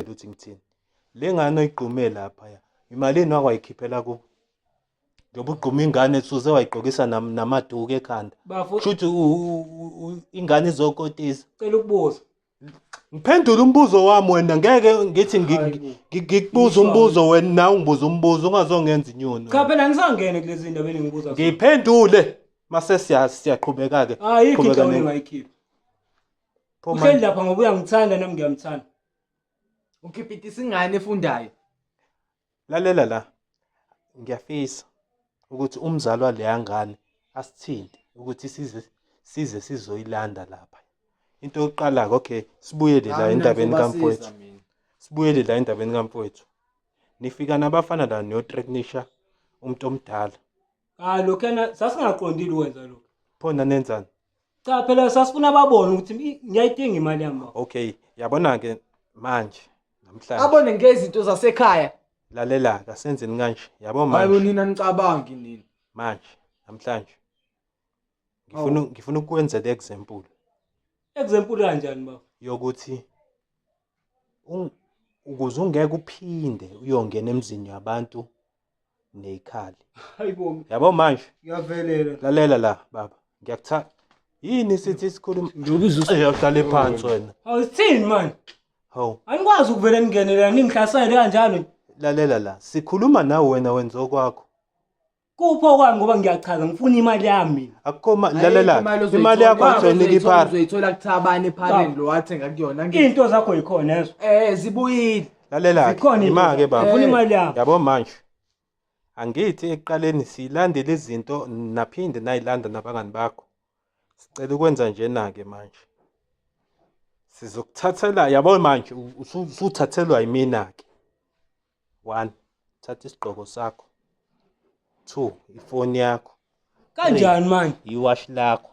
Ukuthi ngithini. Le ngane oyigqume lapha ya. Imalini wakwayikhiphela kubo? Njengoba ugquma ingane suze wayigqokisa namaduku ekhanda. Bafo, Shuthi ingane izokotisa. Cela ukubuza. Ngiphendula umbuzo wami wena, ngeke ngithi Hayi bo. ngikubuza umbuzo wena, nawe ungibuza umbuzo, ungazongenza inyoni. Cha phela ngisangene kulezi ndaba engibuza zona. Ngiphendule mase siyaqhubeka ke. Ayikho Qhubeka inhlawulo engayikhipha. Pho Uhleli manje- lapha ngoba uyangithanda nami ngiyamthanda. Ukhipitisa ingane efundayo. Lalela la. Ngiyafisa ukuthi umzali waleya ngane asithinte ukuthi size sizoyilanda lapha. Into yokuqala ke, okay, sibuyele la Hayi, mina endabeni ngizobasiza kamfowethu. mina. Sibuyele la endabeni kamfowethu. Nifika nabafana la niyothreatenisha umuntu omdala. Hayi, lokhuyana sasingaqondile ukwenza lokho. Pho nanenzani? Cha phela sasifuna babone ukuthi ngiyayidinga imali yami baba. Okay, yabona ke manje namhlanje. Abone ngezinto zasekhaya. Lalela, asenzeni kanje. Yabo Hayi bo, manje. nina nicabangi nina. Manje namhlanje. Ngifuna ukwenzela example. Example kanjani baba? Yokuthi ukuze ungeke uphinde uyongena emzini yabantu neyikhali. Hayibo. Yabo manje. Ngiyavelela. Lalela la baba. Ngiyakuthatha. Yini sithi sikhuluma? Ngiyobiza Eh, uhlale phansi wena. Hawu sithini manje? Hawu. Anikwazi ukuvela ningenelela ningihlasele kanjalo. Lalela la. Sikhuluma nawe wena wenza okwakho. Kupho kwami ngoba ngiyachaza ngifuna imali yami mina. Akukho Ayikho lalela. imali ozoyithola. Imali yakho Imali uzoyinika iphara. Uzoyithola kuthabane ephareni lo wathenga kuyona. Ngithi- Into zakho yikhona ezo. Zibuyile. Lalela ke. Zikhona into Ima ke zakho. baba. Ngifuna imali yami. Yabo manje. Angithi ekuqaleni silandele izinto naphinde nayilanda nabangani bakho. Sicela ukwenza njena ke manje. Sizokuthathela, yabo manje usuthathelwa yimina ke. 1, thatha isigqoko sakho. 2, ifoni yakho. Kanjani manje? Iwashi lakho.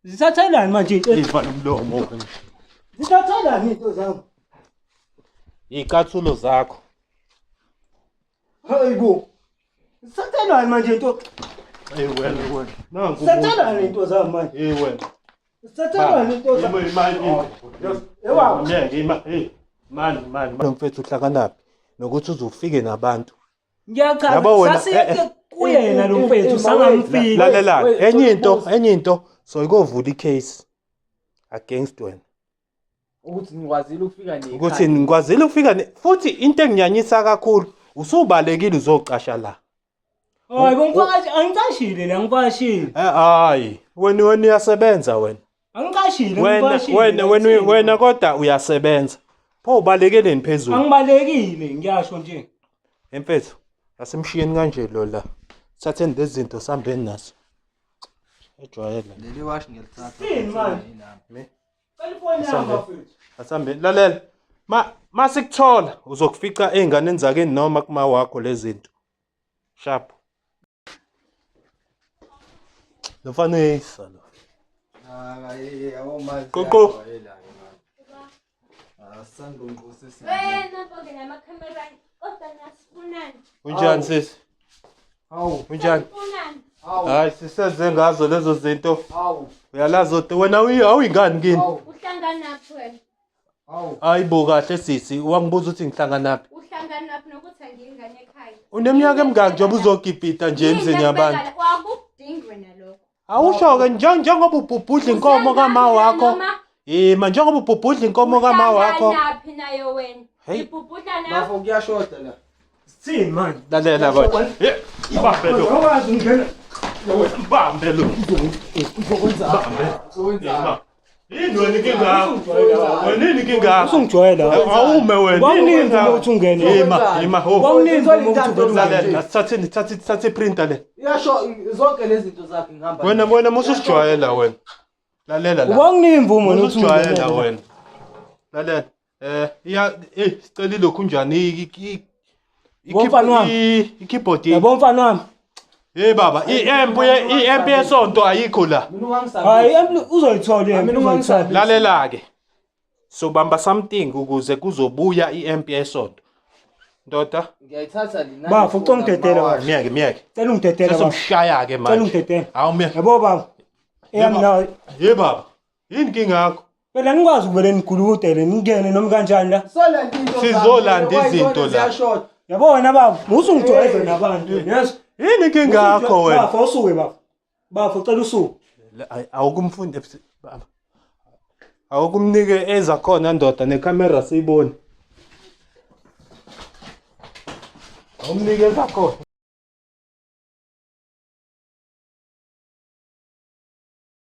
Zithathelani manje into? Ivala umlomo wena. Zithathelani into zami? Icathulo zakho. Hayibo. Zithathelani manje into? Hey wena wena. Nangu. Zithathelani into zami manje? Hey wena. Zithathelani into zami? Imali imali. Ewa. Ngeke ima. Hey. Mani mani. Lo mfethu uhlakanaphi nokuthi uzofike nabantu. Ngiyachaza. Yabo wena, Sasiye kuyena lo mfethu sangamfika. Lalela, Wait, enye into, wait. enye into, so ikovula icase against wena. Ukuthi ngikwazile ukufika nekhaya. Ukuthi ngikwazile ukufika futhi into enginyanyisa kakhulu usubalekile uzocasha la. Hayi bomfakazi, angicashile la, ngifashile. Hayi, wena uyasebenza wena. Angicashile, Wena, ngifashile. wena, wena, wena kodwa uyasebenza. Pho ubalekeleni phezulu? Angibalekile, ngiyasho nje. Emfethu, asimshiyeni kanje lo la. Thatheni lezi zinto sihambeni nazo. Ejwayele. Leli washi ngiyalithatha. Sithini manje? Me. Cela ifoni yami Asambe. bafethu. Asambe. Lalela. Masikuthola uzokufica ey'nganeni zakini noma kuma wakho lezi zinto. Sharp. Lo mfana uyeyisa lo. Qoqo. Wena bonke namakhamera kodwa nasifunani. Unjani sisi? Hawu. Unjani? Sifunani. Hawu. Hayi siseze ngazo lezo zinto. Hawu. Uyalazi ode wena awuyingani kini? Hawu. Uhlanganaphi wena? Hawu. Hayibo kahle sisi, wangibuza ukuthi ngihlanganaphi. Uhlanganaphi nokuthi angiyingane ekhaya? Uneminyaka emingaki njengoba uzogibhida nje emzini yabantu? Wakudingi wena lokho. Awusho ke njengoba ubhubhudla inkomo kama wakho. Yima njengoba ubhubhudla inkomo kama wakho. Uhlanganaphi nayo wena? Hey. Ibhubhudla nawe. Bafo kuyashoda la. Sithini manje? Lalela baba. Bambe lo. Awukwazi ukungena. Bambe lo. Uzokwenzani? Bambe. Yini wena inkinga yakho? Wena yini inkinga yakho? Usungijwayela. Awume wena. Kwakuningi ukuthi ungene. Yima, yima. ho. Kwakuningi ukuthi uvele ungene. Lalela, sithatheni, thathi, thathi printer le. Iyasho zonke lezi zinto zakhe ngihamba. Wena wena mususijwayela wena. Lalela la. Kwakuningi imvumo nokuthi Mususijwayela ungene. wena. Lalela. Iya sicela lokhu njani Yabo mfana wami. i-keyboard. Yabo mfana wami. Hey baba, i-amp yesonto ayikho la. Mina ungangisabi. Hayi, i-amp uzoyithola i-amp, Mina uzoyithola. ungangisabi. Lalela ke. Sobamba something ukuze kuzobuya i-amp yesonto. Ndoda, Ngiyayithatha lina. Bafo, ucela ungidedele bafo. miyeke miyeke. Cela ungidedele bafo. Sesomshaya ke manje. Cela ungidedele. Hawu miyeke. Yabo baba. Eyami nawe. Hey baba, yini inkinga yakho? Phela nikwazi ukuvele niguludele ningene noma kanjani la. Solanda into zami, Sizolanda wena, izinto wayibona la. ziyashoda. Yabo wena baba, musungijwayeze nabantu. Yes. Yini inkinga yakho wena? Bafo usuke bafo. Bafo cela usuke. Awukumfunde baba. Awukumnike ezakhona ndoda nekhamera siyibone. Awumnike ezakhona.